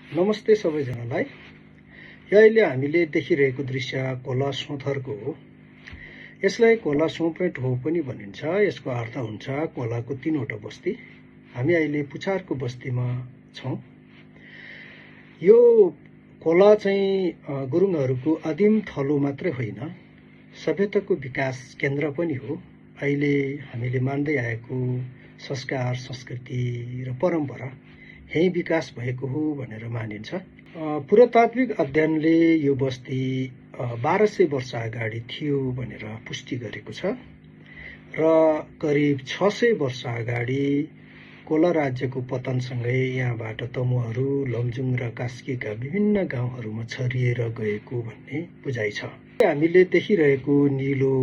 नमस्ते सबैजनालाई। यो अहिले हामीले देखिरहेको दृश्य खोला सोथरको हो। यसलाई खोला सोपेट हो पनि भनिन्छ। यसको अर्थ हुन्छ खोलाको तीनवटा बस्ती। हामी अहिले पुछारको बस्तीमा छौं। यो खोला चाहिँ गुरुङहरूको आदिम थलो मात्रै होइन, सभ्यताको विकास केन्द्र पनि हो। अहिले हामीले मान्दै आएको संस्कार, संस्कृति र परम्परा यही विकास भएको हो भनेर मानिन्छ। पुरातात्विक अध्ययनले यो बस्ती 1200 वर्ष अगाडि थियो भनेर पुष्टि गरेको छ र करिब 600 वर्ष अगाडि कोला राज्यको पतनसँगै यहाँबाट तमुहरू, लमजुङ र कास्कीका विभिन्न गाउँहरूमा छरिएर गएको भन्ने बुझाइ छ। हामीले देखिरहेको निलो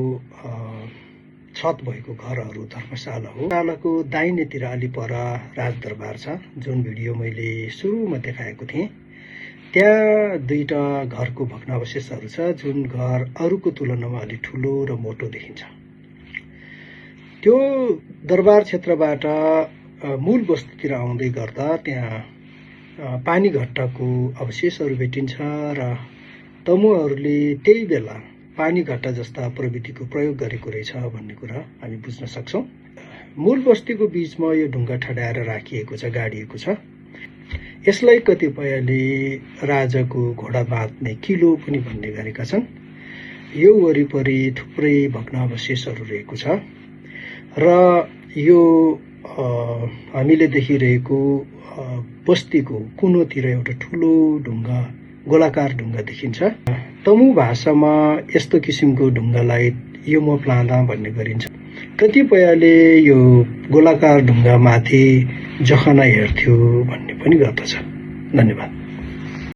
छत भएको घरहरू धर्मशाला हो। शालाको दाहिनेतिर अलि पर राजदरबार छ, जुन भिडियो मैले सुरुमा देखाएको थिएँ। त्यहाँ दुईटा घरको भग्नावशेषहरू छ, जुन घर अरूको तुलनामा अलि ठुलो र मोटो देखिन्छ। त्यो दरबार क्षेत्रबाट मूल बस्तीतिर आउँदै गर्दा त्यहाँ पानी घट्टाको अवशेषहरू भेटिन्छ र तमुहरूले त्यही बेला पानी घट्टा जस्ता प्रविधिको प्रयोग गरेको रहेछ भन्ने कुरा हामी बुझ्न सक्छौं। मूल बस्तीको बीचमा यो ढुङ्गा ठड्याएर राखिएको छ, गाडिएको छ। यसलाई कतिपयले राजाको घोडा बाँध्ने किलो पनि भन्ने गरेका छन्। यो वरिपरि थुप्रै भग्नावशेषहरू रहेको छ र यो हामीले देखिरहेको बस्तीको कुनोतिर एउटा ठुलो ढुङ्गा, गोलाकार ढुङ्गा देखिन्छ। तमु भाषामा यस्तो किसिमको ढुङ्गालाई यो मोप्लाँदा भन्ने गरिन्छ। कतिपयले यो गोलाकार ढुङ्गा माथि जखना हेर्थ्यो भन्ने पनि गर्दछ। धन्यवाद।